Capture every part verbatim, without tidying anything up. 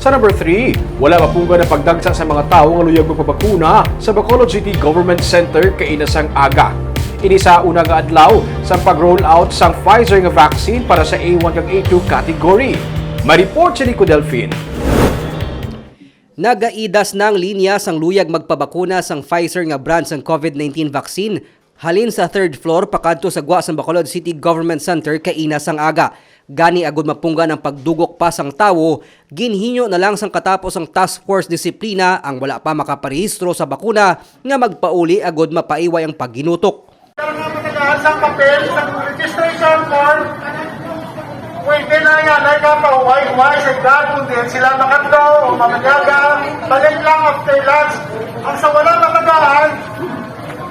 Number three, wala mapunggan ang pagdagsa sa mga tawo nga luyag magpabakuna sa Bacolod City Government Center kaina sang aga. Ini sa una nga adlaw sa pag-roll out sang Pfizer nga vaccine para sa A one kag A two category. May report si Nico Delfin. Nagaidas na ang linya sang luyag magpabakuna sang Pfizer nga brand sang COVID nineteen vaccine halin sa third floor pakadto sa gwa sang Bacolod City Government Center kaina sang aga. Gani, agud mapunggan ang pagdugok pa sang tawo, ginhinyo na lang sang katapo sang Task Force Disiplina ang wala pa makaparehistro sa bakuna nga magpauli agud mapaiway ang pagginutok. Kailangan matagaan sang papel sa registration form. Pwede na yan ay kapahuway-huway sa edad kung diin sila makadto o mamanyaga. Balik lang after lunch. Ang sa wala matagaan,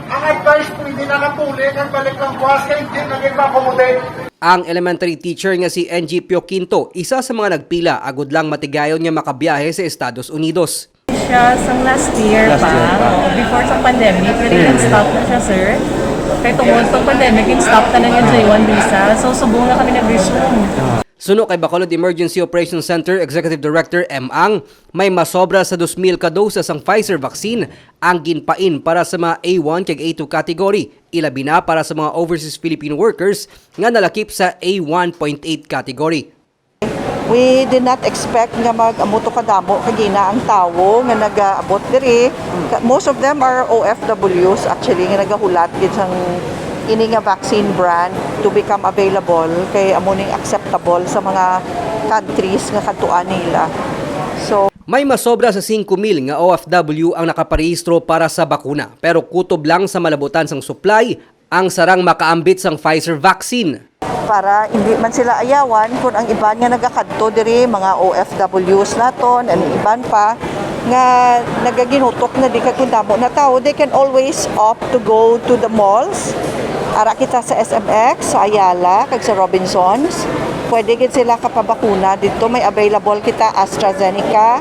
ang advice, pwede na kapuli kag balik lang buwas kay hindi na gid ma-accommodate. Ang elementary teacher nga si N G Pio Quinto, isa sa mga nagpila agud lang matigayon nga makabiyahe sa Estados Unidos. Siya sang last year Last pa, year pa. Oo, before sa pandemic, pero Hmm. in-stop na siya, sir. Kay tungod sa pandemic, in-stop na lang yung J one visa. So, subong na kami nag-resume. Suno kay Bacolod Emergency Operations Center Executive Director M Ang, may masobra sa dos mil ka doses sang Pfizer vaccine ang ginpain para sa mga A one kag A two category, ilabi na para sa mga overseas Filipino workers nga nalakip sa A one point eight category. We did not expect nga mag-amo to kadamo kagina ang tawo nga nagaabot diri. Most of them are O F Ws actually nga nagahulat gid sang ini nga vaccine brand to become available kay amo ning acceptable sa mga countries nga kadtuan nila. So, May masobra sa singko mil nga O F W ang nakaparehistro para sa bakuna, pero kutob lang sa malabutan sang supply ang sarang makaambit sang Pfizer vaccine. Para hindi man sila ayawan, kung ang iban nga nagakadto diri, mga O F Ws naton, and iban pa, nga nagaginutok na di kay kung damo na tawo, they can always opt to go to the malls. Ara kita sa S M X, sa Ayala, kag sa Robinsons. Pwede gid sila kapabakuna dito. May available kita AstraZeneca,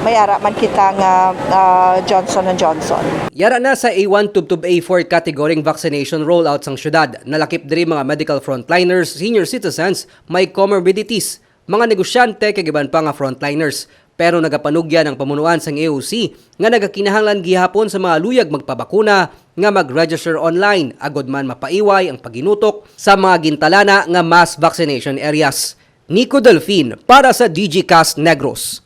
may ara man kita nga, ah, Johnson and Johnson. Yara na sa A one tubtob A four category ang vaccination rollout sang syudad. Nalakip diri mga medical frontliners, senior citizens, may comorbidities, mga negosyante, kag iban pa nga frontliners. Pero nagapanugyan ang pamunuan sang A O C nga nagakinahanglan gihapon sa mga luyag magpabakuna nga mag-register online, agud man mapaiway ang pagginutok sa mga gintalana nga mass vaccination areas. Nico Delfin para sa D G Cast Negros.